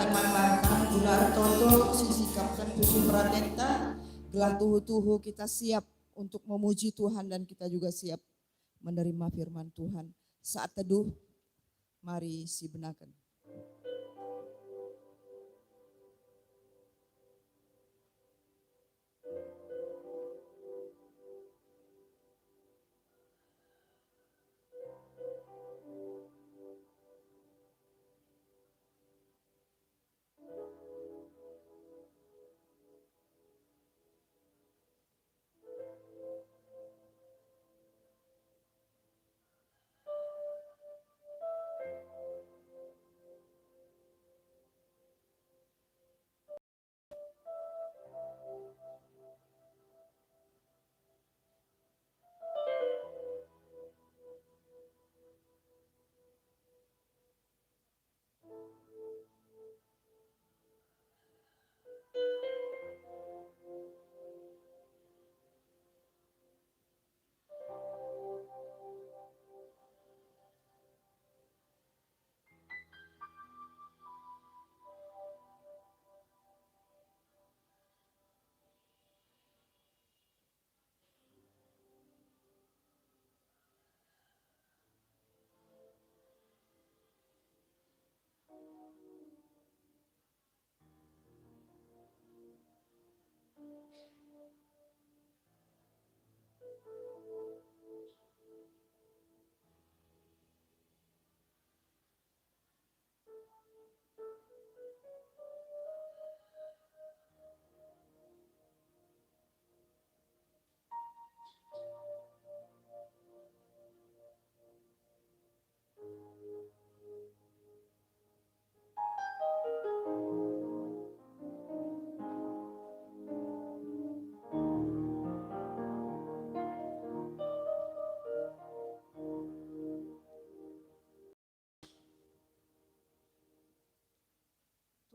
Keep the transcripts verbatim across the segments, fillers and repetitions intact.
Man banta, guna ertoto si sikapken pusuh peratenta, gelah tuhu-tuhu kita siap untuk memuji Tuhan dan kita juga siap menerima firman Tuhan. Saat teduh, mari sibenaken.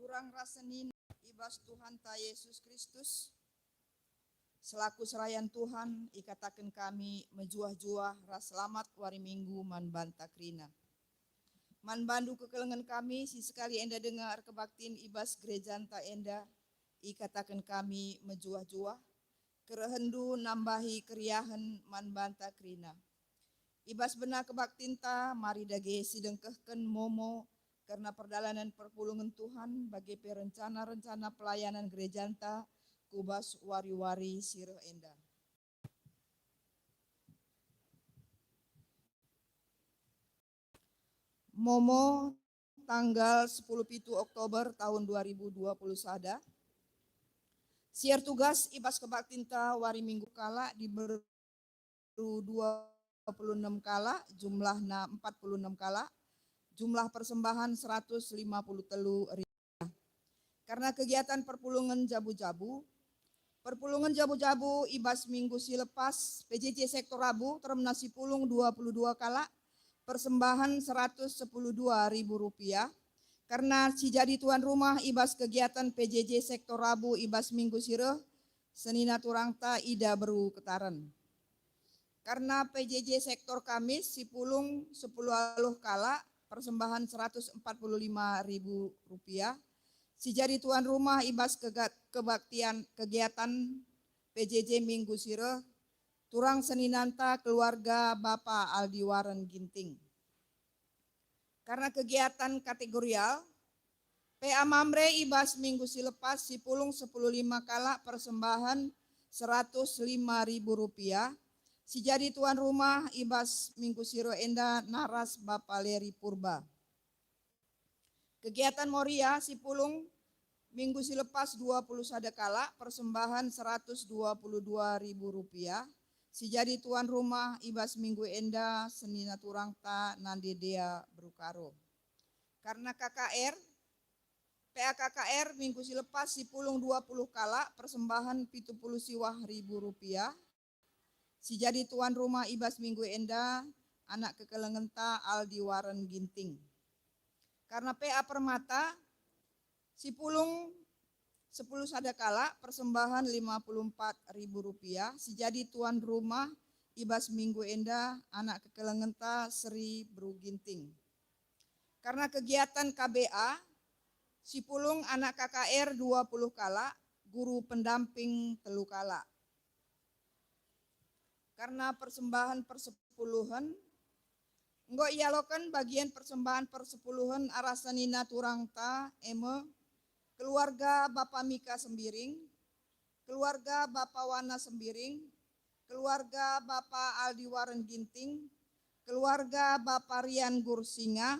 Turang ras senina i bas Tuhanta Yesus Kristus, selaku serayan Tuhan, ikataken kami mejuah-juah ras selamat wari Minggu man banta kerina. Man bandu kekelengen kami si sekali enda denga erkebaktin i bas gerejanta enda, ikataken kami mejuah-juah, kerehenndu nambahi keriahen man banta kerina. I bas bena kebaktinta, mari dage sidengkehken momo kerna perdalanen perpulungen Tuhan, bage pe rencana-rencana pelayanan gerejanta ku bas wari-wari si reh enda. Momo tanggal sepuluh pitu Oktober tahun dua ribu dua puluh sada. Si ertugas i bas kebaktinta wari Minggu kalak diberu dua puluh enem kalak, jumlahna empat puluh enem kalak, jumlah persembahan seratus lima puluh telu ribu. Karena kegiatan perpulungen jabu-jabu, perpulungen jabu-jabu i bas minggu si lepas, P J J Sektor Rabu teremna sipulung dua puluh dua kalak, persembahan seratus sepuluh dua ribu rupiah. Karena si jadi tuan rumah i bas kegiatan P J J Sektor Rabu i bas minggu si reh, senina turangta Ida Beru Ketaren. Karena P J J Sektor Kamis sipulung sepuluh aluh kalak, persembahan seratus empat puluh lima ribu rupiah. Si jadi tuan rumah i bas kegat-, kebaktian kegiatan P J J minggu si reh, turang seninanta keluarga Bapa Aldi Waren Ginting. Karena kegiatan kategorial, P A Mamre i bas minggu si lepas sipulung sepuluh lima kalak, persembahan seratus lima ribu rupiah. Si jadi tuan rumah i bas minggu si reh enda naras Bapa Leri Purba. Kegiatan Moria sipulung minggu si lepas dua puluh sada kalak, persembahan seratus dua puluh dua ribu rupiah. Si jadi tuan rumah i bas minggu enda senina turangta Nande Dea Berukaro. Karena K K R, P A K K R minggu si lepas sipulung dua puluh kalak, persembahan pitu puluh siwah ribu rupiah. Si jadi tuan rumah i bas minggu enda, anak kekelengenta Aldi Waren Ginting. Karena P A Permata, sipulung sepuluh sada kalak, persembahan lima puluh empat ribu rupiah. Si jadi tuan rumah i bas minggu enda, anak kekelengenta Seri Beru Ginting. Karena kegiatan K B A, Sipulung anak K K R dua puluh kalak, guru pendamping telu kalak. Karena persembahan persepuluhen, enggo ialoken bagian persembahan persepuluhen arah senina turangta, e me keluarga Bapa Mika Sembiring, keluarga Bapa Wana Sembiring, keluarga Bapa Aldi Waren Ginting, keluarga Bapa Rian Gursinga,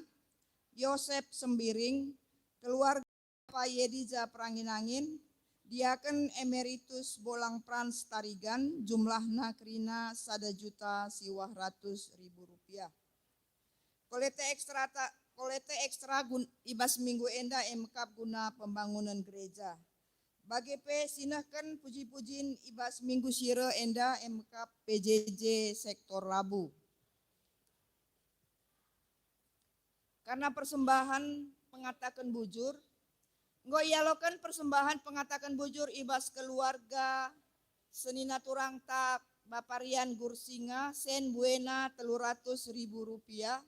Yosep Sembiring, keluarga Bapa Yedija Peranginangin, Diaken Emeritus Bolang Prans Tarigan, jumlahna kerina sada juta siwah ratus ribu rupiah. Kolekte ekstra ta-, kolekte ekstra gun-, i bas minggu enda e mekap guna pembangunen gereja. Bage pe sinehken puji-pujin i bas minggu si reh enda e mekap P J J sektor Labu. Karena persembahan pengataken bujur, enggo ialoken persembahan pengataken bujur i bas keluarga senina turangta Bapa Rian Gursinga, sen buena telu ratus ribu rupiah.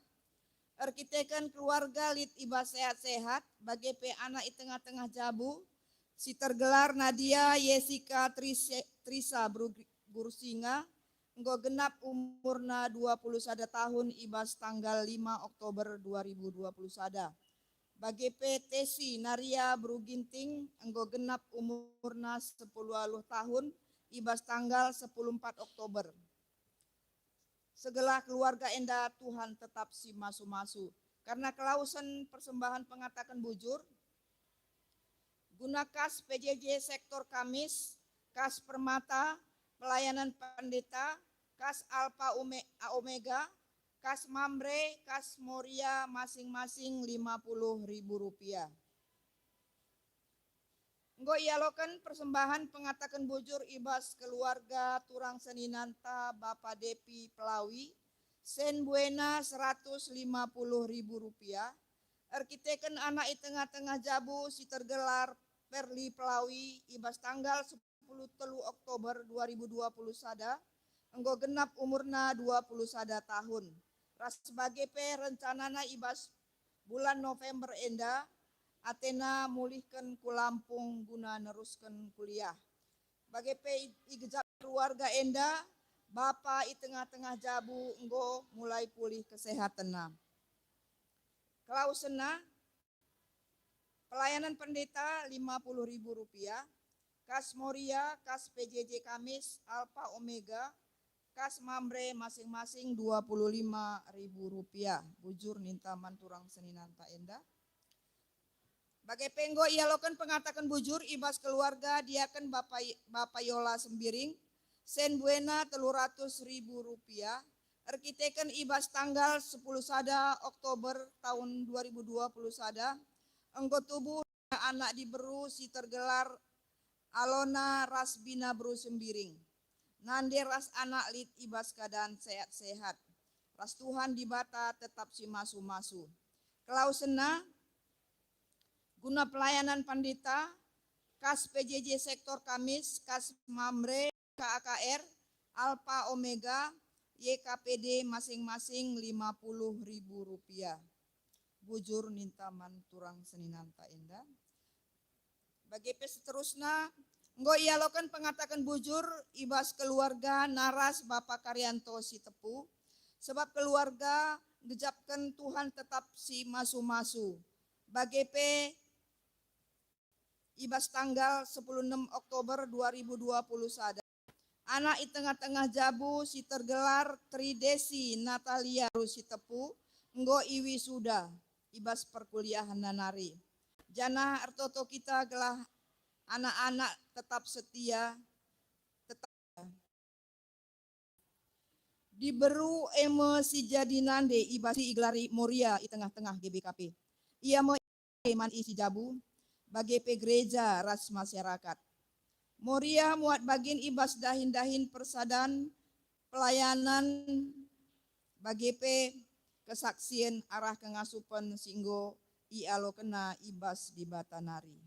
Erkiteken keluarga lit i bas sehat-sehat, bage pe anak i tengah-tengah jabu, si tergelar Nadia Yesika Trise-, Trisa Bru-, Gursinga, enggo genap umurna dua puluh sada tahun i bas tanggal lima Oktober dua ribu dua puluh sada. Bage pe Tesi Naria Bru Ginting enggo genap umurna sepuluh waluh tahun i bas tanggal sepuluh empat Oktober. Segelah keluarga enda Tuhan tetap si masu-masu. Karena kelausen persembahan pengataken bujur, guna kas P J J sektor Kamis, kas Permata, pelayanan pendeta, kas Alfa Ume-, Omega, kas Mamre, kas Moria, masing-masing lima puluh ribu rupiah. Enggo ialoken persembahan pengataken bujur i bas keluarga turang seninanta Bapa Depi Pelawi, sen buena seratus lima puluh ribu rupiah, erkiteken anak i tengah-tengah jabu si tergelar Perli Pelawi i bas tanggal sepuluh telu Oktober dua ribu dua puluh sada, enggo genap umurna dua puluh sada tahun. Ras bage pe rencanana i bas bulan November enda, atena mulihken ku Lampung guna nerusken kuliah. Bage pe i-, igejap keluarga enda, bapa i tengah-tengah jabu enggo mulai pulih kesehatenna. Kelausenna, pelayanan pendeta lima puluh ribu rupiah, kas Moria, kas P J J Kamis, Alfa Omega, kas Mamre masing-masing dua puluh lima ribu rupiah. Bujur ninta man turang seninanta enda. Bage pe enggo ialoken pengataken bujur i bas keluarga diaken Bapa, Bapa Yola Sembiring, sen buena telu ratus ribu rupiah, erkiteken i bas tanggal sepuluh sada Oktober tahun dua ribu dua puluh sada, enggo tubuh anak diberu si tergelar Alona ras Bina Beru Sembiring. Nande ras anak lit i bas keadaan sehat-sehat. Ras Tuhan Dibata tetap si masu-masu. Kelausenna, guna pelayanan pendeta, kas P J J sektor Kamis, kas Mamre, K A K R, Alfa Omega, Y K P D masing-masing lima puluh ribu rupiah. Bujur ninta man turang seninanta enda. Bage pe seterusna, enggo ialoken pengataken bujur i bas keluarga naras Bapa Karyanto Sitepu, sebab keluarga ngejapken Tuhan tetap si masu-masu. Bage pe i bas tanggal sepuluh enam Oktober dua ribu dua puluh sada, anak i tengah-tengah jabu si tergelar Tri Desi Natalia Beru Sitepu enggo iwisuda i bas perkuliahenna nari. Janah ertoto kita gelah anak-anak tetap setia, tetap diberu e me si jadi nande i bas si igelari Moria i tengah-tengah G B K P. Ia me man isi jabu, bage pe gereja ras masyarakat. Moria muat bagin i bas dahin-dahin persadan pelayanan, bage pe kesaksien arah kengasupen si enggo ialokenna i bas Dibata nari.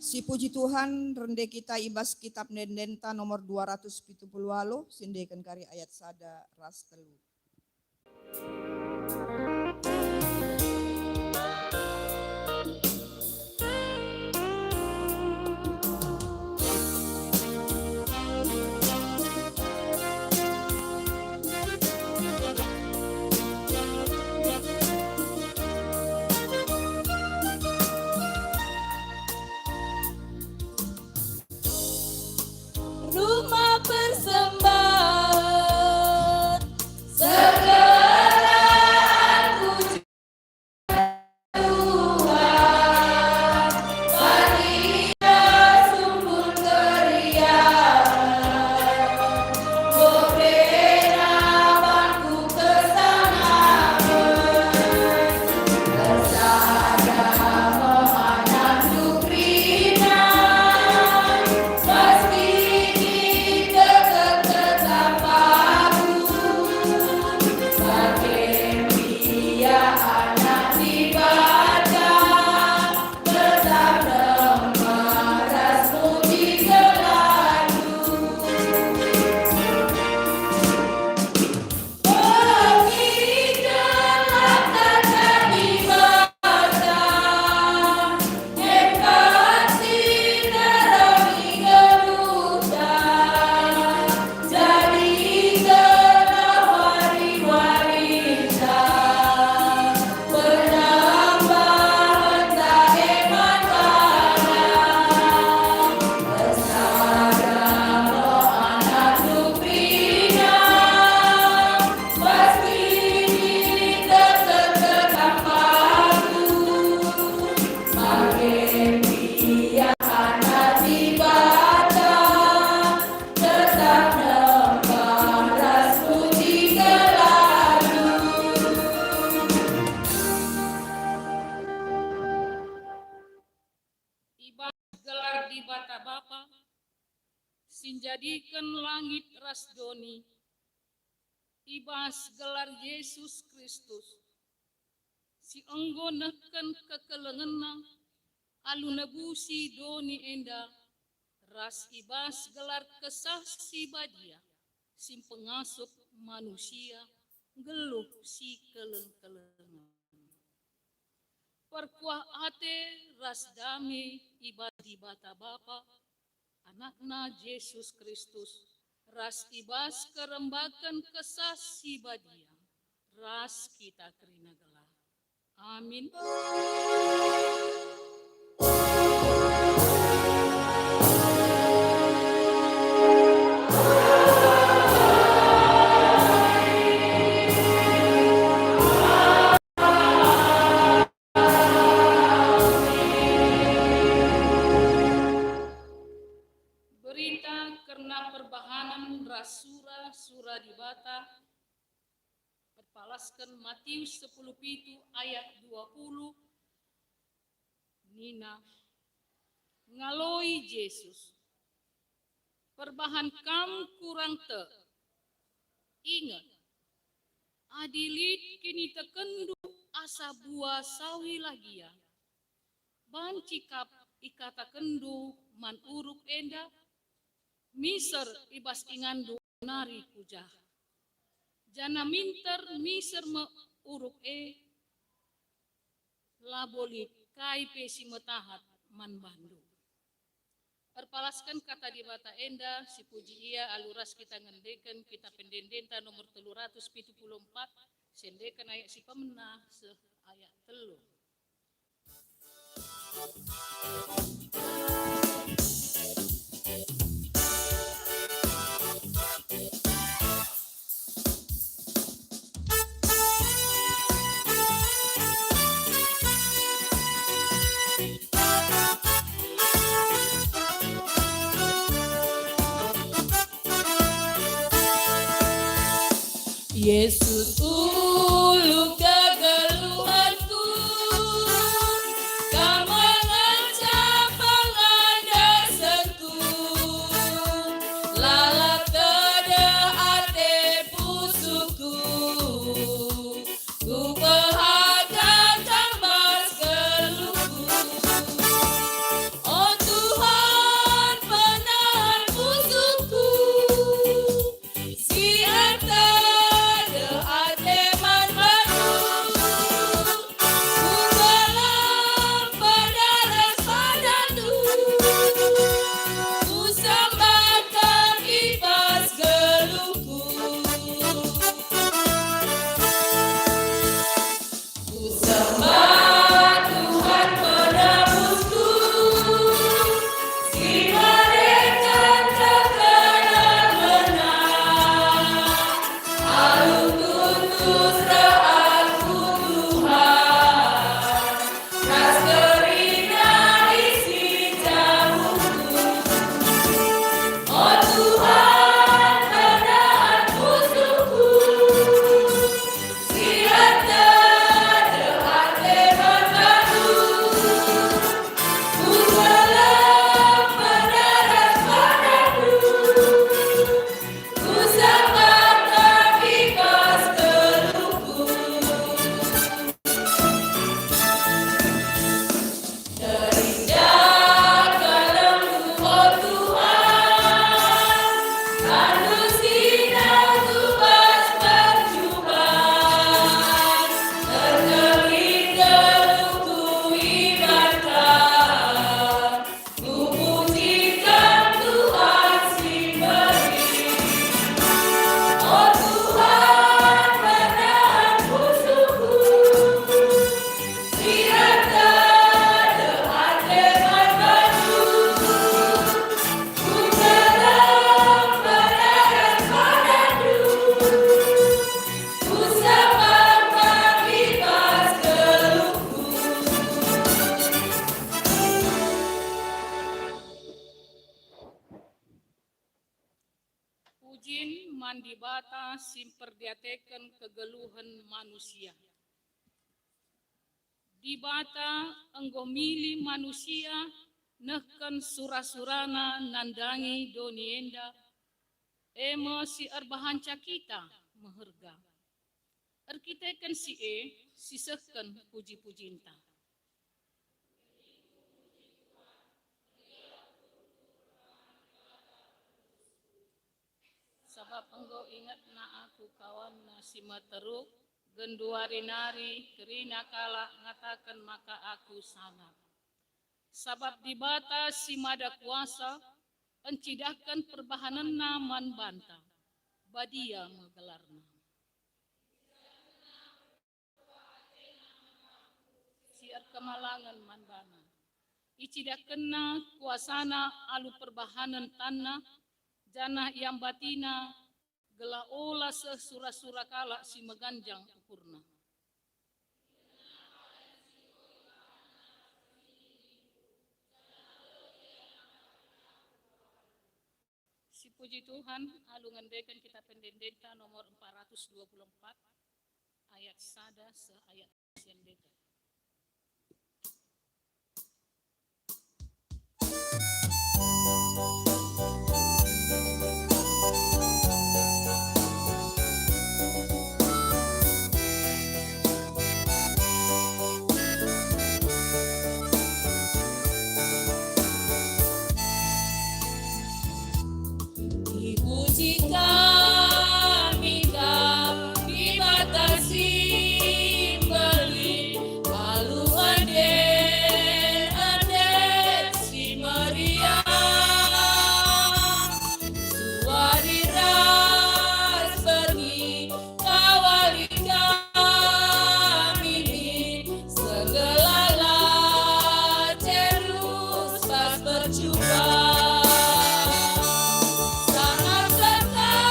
Sipuji Tuhan, rende kita i bas Kitab Ende-endenta nomor dua ratus pitu puluh waluh, siendeken kari ayat sada ras telu. Rumah persembahan, segera aku Tuhan, bagi sungguh keriahan, memberi abangku kesenangan. Bersama anak-anakku kerina, meski kita tetap bagus, bagi dia anak Dibata. Jadi gelah wari-warinta, penambahenta e man bana. Bersama anak-anakku kerina, meski kita tetap bagus, bagi dia anak Dibata. Tetap nembah ras puji gelarNdu. I bas gelar Dibata Bapa, si njadiken langit ras doni, i bas gelar Jesus Kristus, si enggo nehken kekelengenNa alu nebusi doni enda, ras i bas gelar Kesah Si Badia si mpengasup manusia nggeluh sikeleng-kelengen. Perkuah ate ras dame i bas Dibata Bapa, AnakNa Jesus Kristus, ras i bas kerembaken Kesah Si Badia, ras kita kerina gelah. Amin. Berita kerna perbahanen ras sura-sura Dibata erpalasken Matius sepuluh pitu ayat dua puluh, nina, ngaloi Jesus, "Perbahan kam kurang tek. Inget, adi lit kinitekenndu asa bua sawi la gia, banci kap ikatakenndu man uruk enda, 'Miser i bas inganndu nari ku jah,' janah minter miser me uruk e, labo lit kai pe si metahat man bandu." Erpalasken kata Dibata enda, sipuji Ia alu ras kita ngendeken Kitab Ende-endenta nomor telu ratus pitu puluh empat, siendeken ayat si pemena seh ayat telu. Yesus ulu kegeluhenku, Kam ngenca pengandasenku, lalap tedeh ate pusuhku, kupehaga Kam bas geluhku. O Tuhan, Pujin man Dibata si mperdiateken kegeluhen manusia. Dibata enggo milih manusia nehken sura-surana nandangi doni enda, e me si erbahanca kita meherga. Erkiteken si e, sisehken puji-pujinta. Sabap enggo ingetna aku kawanna si meteruk, genduari nari kerina kalak ngataken maka aku sangap. Sabap Dibata si Mada Kuasa encidahken perbahanenNa man banta, badia me gelarNa. Si erkemalangen man baNa. IcidahkenNa kuasaNa alu perbahanen tanNa, janah iambatiNa gelah ola seh sura-sura kalak si meganjang ukurna. Sipuji Tuhan, alu ngendeken kitab ende-endenta nomor empat ratus dua puluh empat, ayat sada seh ayat si endeken. Dipuji kami Kam, Dibata si mbelin, alu ende-enden si meriah. Suari ras bengi, kawali kami min, segelala terus pas percuma. Sangat senang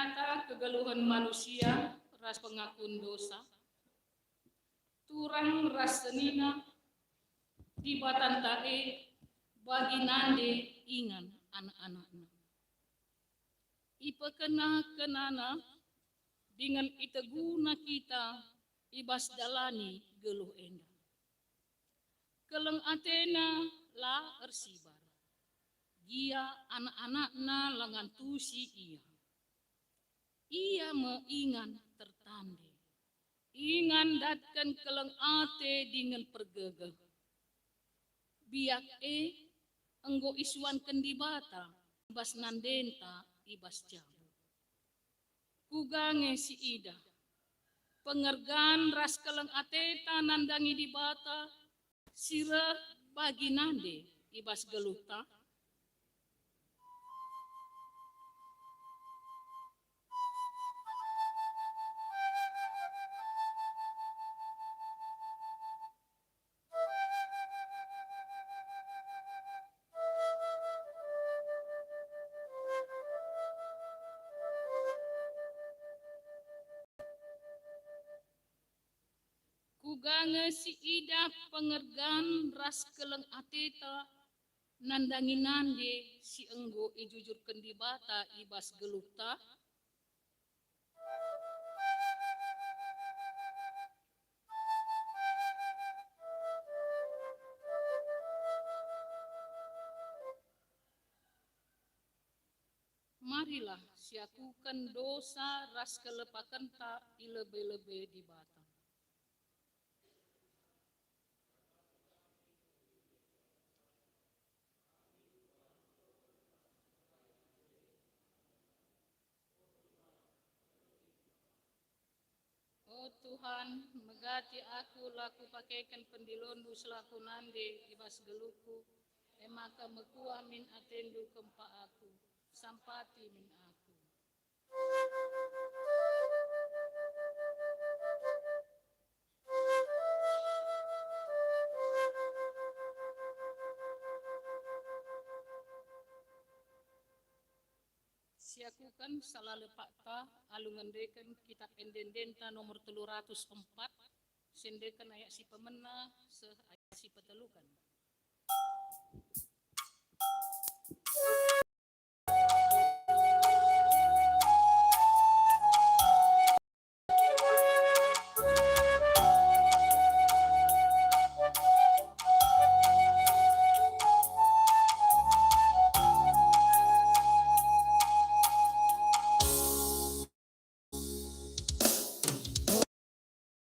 Kata kegeluhen manusia ras pengakun dosa, turang ras senina Dibatanta e bagi nande ingan anak-anakNa. Ipekena-kenana dingen iteguna kita i bas dalani geluh enda. Keleng atena la ersibar. Gia anak-anakna la ngantusi ia. Ia me ingan tertande, ingan datken keleng ate dingen pergegeh. Biak e enggo isuanken Dibata i bas nandenta i bas jabu. Kuga nge si idah pengergan ras keleng ateta nandangi Dibata si reh bagi nande i bas geluhta? Kuga nge si idah pengergan ras keleng ateta nandangi nande si enggo ijujurken Dibata i bas geluhta? Marilah siakuken dosa ras kelepakenta i lebe-lebe Dibata. O Tuhan, megati aku la kupakeken pendilonNdu selaku nande i bas geluhku, e maka mekuah min ateNdu kempak aku, sampati min aku. Siakuken salah lepakta alu ngendeken Kitap Ende-endenta nomor telu ratus empat, sendeken ayat si pemena seh ayat si peteluken.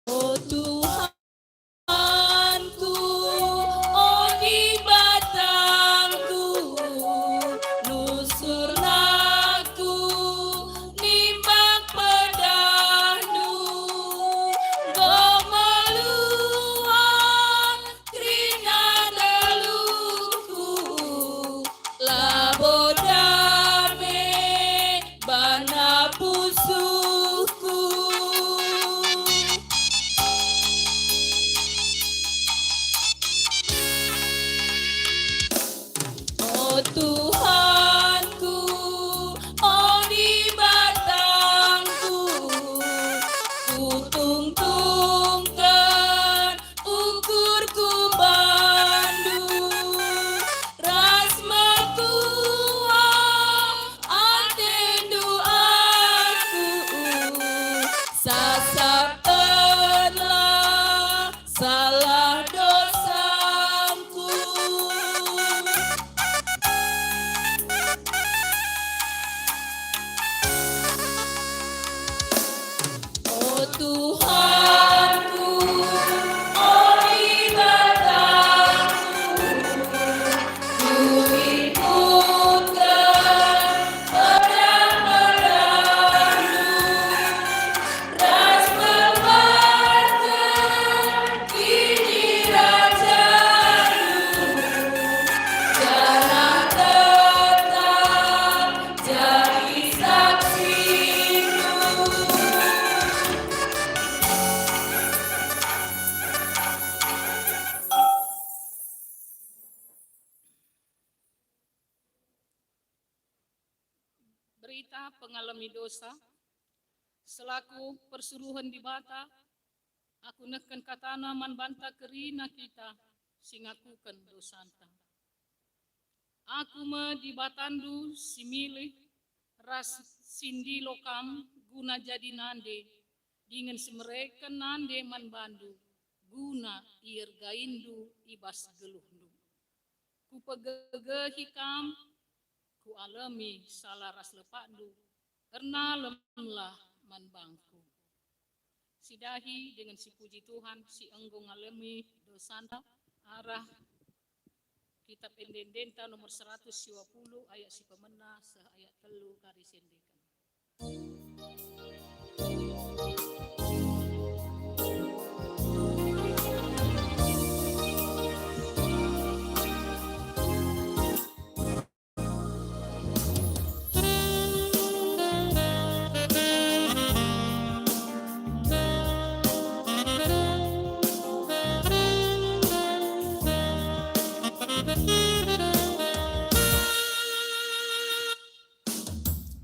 O Tuhan, Tuhanku, o Dibatangku, nusurna aku nimbak pedahNdu, enggo meluah kerina geluhku, labo dame bana pusuhku. O Tuhanku, o Dibatangku, kutungtungken ukurku bandu, ras mekuah atendu aku, sasapkenlah salah dosangku. Berita pengalemi dosa. Selaku persuruhen Dibata, aku nehken kataNa man banta kerina kita si ngakuken dosanta. Aku me Dibatandu si milih ras si ndilo kam guna jadi nande, dingen si mereken nande man bandu, guna iergaindu i bas geluhndu. Kupegegehi kam, kualemi sala ras lepakndu, ernalemlah man bangku. Sidahi dingen sipuji Tuhan si enggo ngalemi dosanta arah Kitab Ende-endenta nomor seratus dua puluh ayat si pemena seh ayat telu kari si endeken.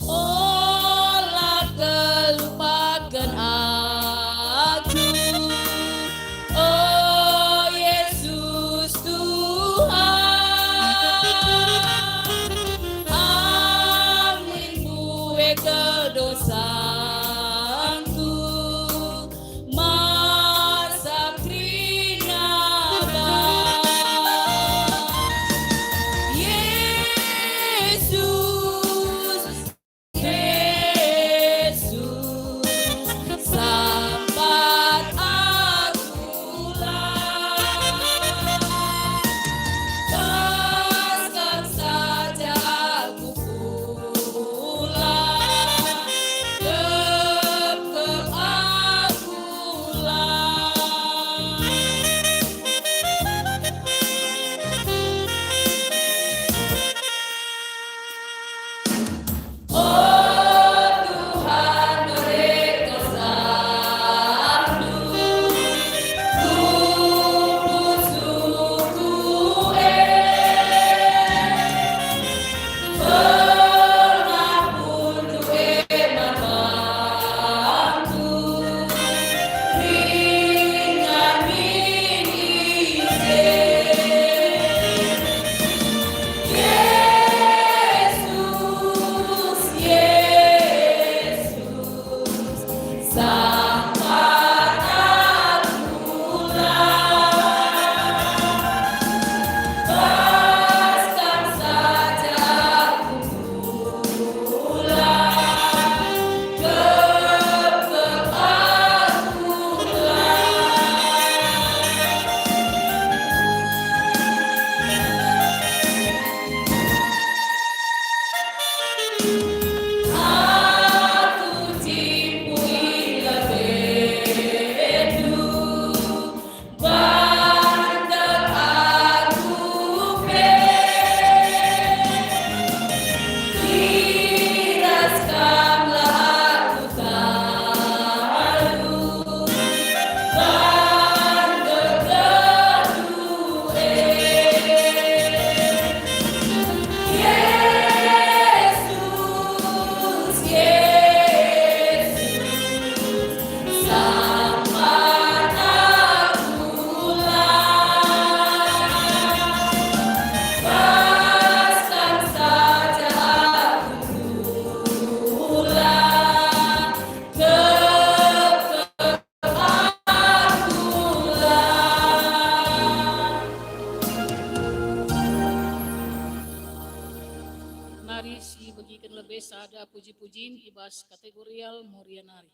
Ola kelupaken aku, o Yesus Tuhan, amin bue kedosangku, masa kerina bas. Yesus, Yesus, sampat akulah. Pas Kam saja aku pulang, kep-kep akulah. Mari sibegiken lebe sada puji-pujin i bas kategorial Moria nari.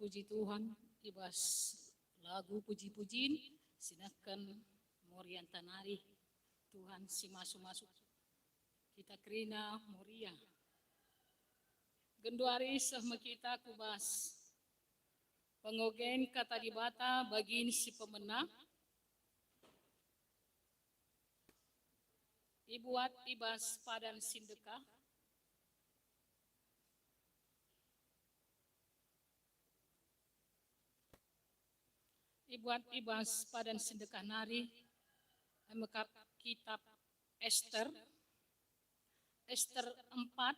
Puji Tuhan, i bas lagu puji-pujin, sinehken Morianta nari. Tuhan si masu-masu. Kita kerina Moria. Genduari seh me kita ku bas pengogen Kata Dibata bagin si pemena. Ibuat i bas padan si ndekah. Ibuat i bas padan si ndekah nari, e me kap kitab Ester, Ester empat,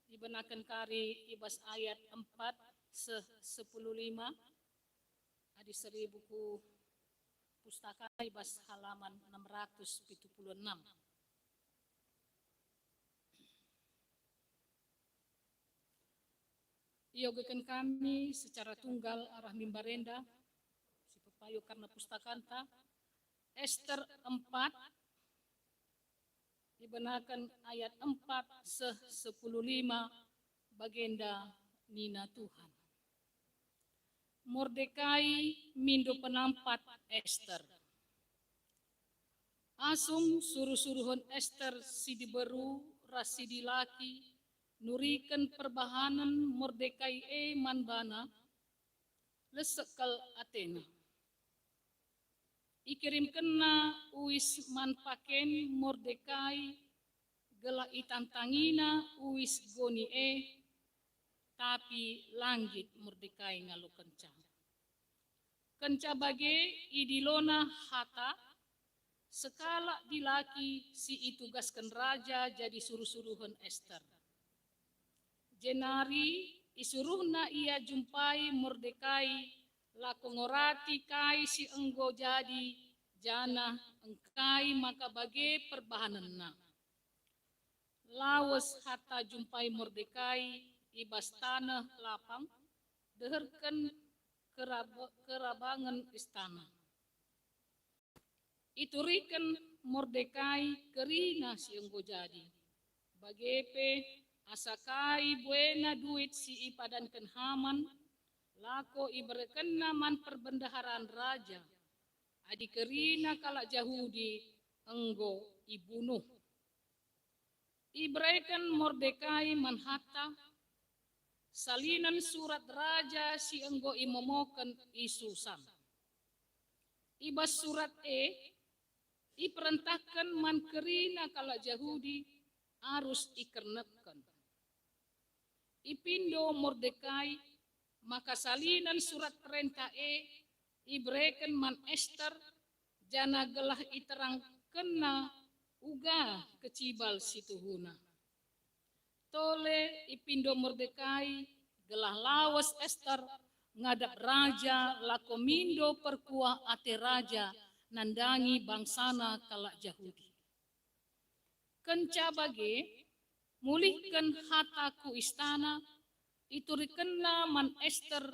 ibenaken kari i bas ayat empat seh sepuluh lima, adi seribu ku pustaka i bas halaman enam ratus pitu puluh enam. Iogeken kami secara tunggal arah mimbar enda, si pepayo karna pustakanta, Ester empat, ibenaken ayat empat seh sepuluh lima, bagenda nina Tuhan. Mordekai mindo penampat Ester. Asum suruh-suruhen Ester si diberu ras si dilaki nuriken perbahanen Mordekai e man bana, lesek kal atena. Ikirimkenna uis man paken Mordekai gelah itantangina uis goni e, tapi la nggit Mordekai ngalokenca. Kenca bage idilona Hatak, sekalak dilaki si itugasken raja jadi suruh-suruhen Ester. Jenari isuruhna ia jumpai Mordekai, lako ngorati kai si enggo jadi, janah engkai maka bage perbahanenna. Lawes Hatak jumpai Mordekai i bas taneh lapang, deherken kerab-, kerabangen istana. Ituriken Mordekai kerina si enggo jadi. Bage pe, asa kai buena duit si ipadanken Haman, lako iberekenna man perbendaharan raja, adi kerina kalak Jahudi enggo ibunuh. Ibereken Mordekai man Hatak salinen surat raja si enggo imomoken i Susan. I bas surat e iperentahken man kerina kalak Jahudi arus ikernepken. Ipindo Mordekai maka salinen surat perentah e ibereken man Ester, janah gelah iterangkenna uga kecibal si tuhuna. Tole ipindo Mordekai gelah lawes Ester ngadap raja lako mindo perkuah ate raja nandangi bangsana kalak Jahudi. Kenca bage, mulihken Hatak ku istana, iturikenna man Ester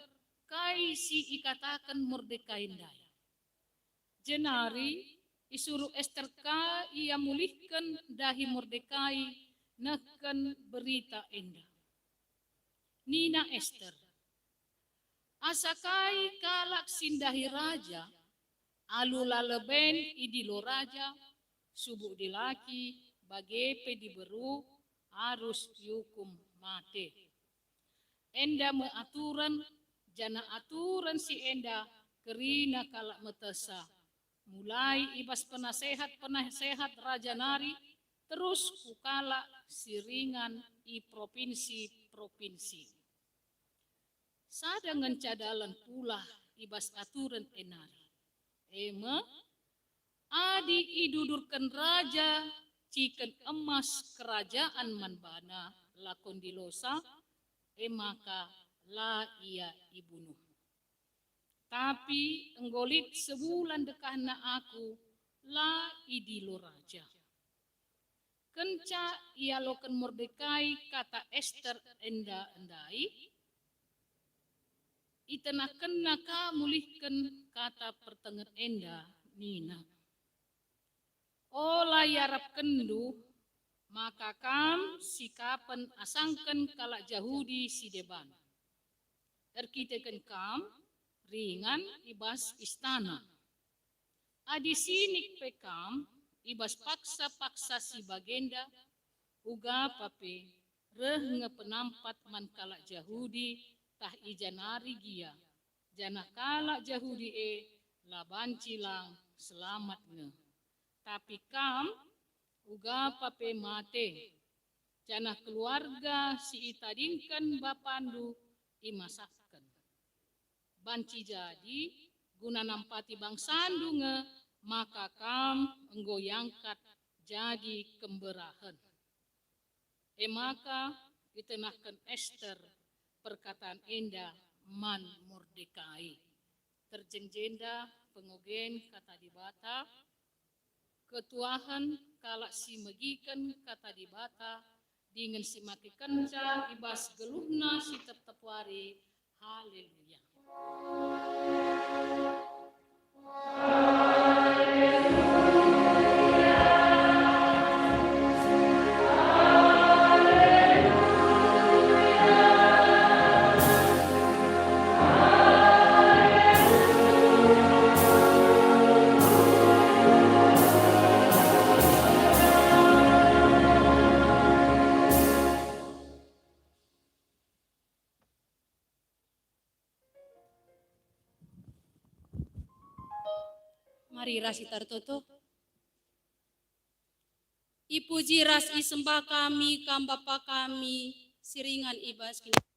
kai si ikataken Mordekai ndai. Jenari isuruh Ester ka ia mulihken dahi Mordekai nehken berita enda. Nina Ester, "Asa kai kalak si ndahi raja, alu la leben idilo raja, subuk dilaki, bage pe diberu, arus iukum mate. Enda me aturen, janah aturen si enda kerina kalak metehsa, mulai i bas penasehat-penasehat raja nari, terus ku kalak si ringan i propinsi-propinsi." Sada ngenca dalan pulah i bas aturen e nari, e me, adi idudurken raja ciken emas kerajaan man bana lako ndilosa, e maka la ia ibunuh. Tapi enggo lit sebulan dekahna aku la idilo raja. Kenca ialoken Mordekai kata Ester enda ndai, itenahkenna ka mulihken kata pertenget enda nina, "Ola iarapkenndu maka kam sikapen asangken kalak Jahudi si deban. erkiteken kam ringan i bas istana. Adi sinik pe kam i bas paksa-paksa si bagenda, ugapa pe reh nge penampat man kalak Jahudi tah i ja nari gia, janah kalak Jahudi e la banci lang selamat nge. Tapi kam ugapa pe mate, janah keluarga si itadingken bapandu imasakken. Banci jadi guna nampati bangsandu nge maka kam enggo iangkat jadi kemberahen. E maka itenahken Ester perkataan enda man Mordekai. Terjeng jenda pengogen Kata Dibata, ketuahen kalak si megiken Kata Dibata, dingen si makekenca i bas geluhna si tep-tep wari. Haleluya. Mari ras kita ertoto. Ipuji ras isembah kami, Kam Bapa kami, si ringan i bas kin-,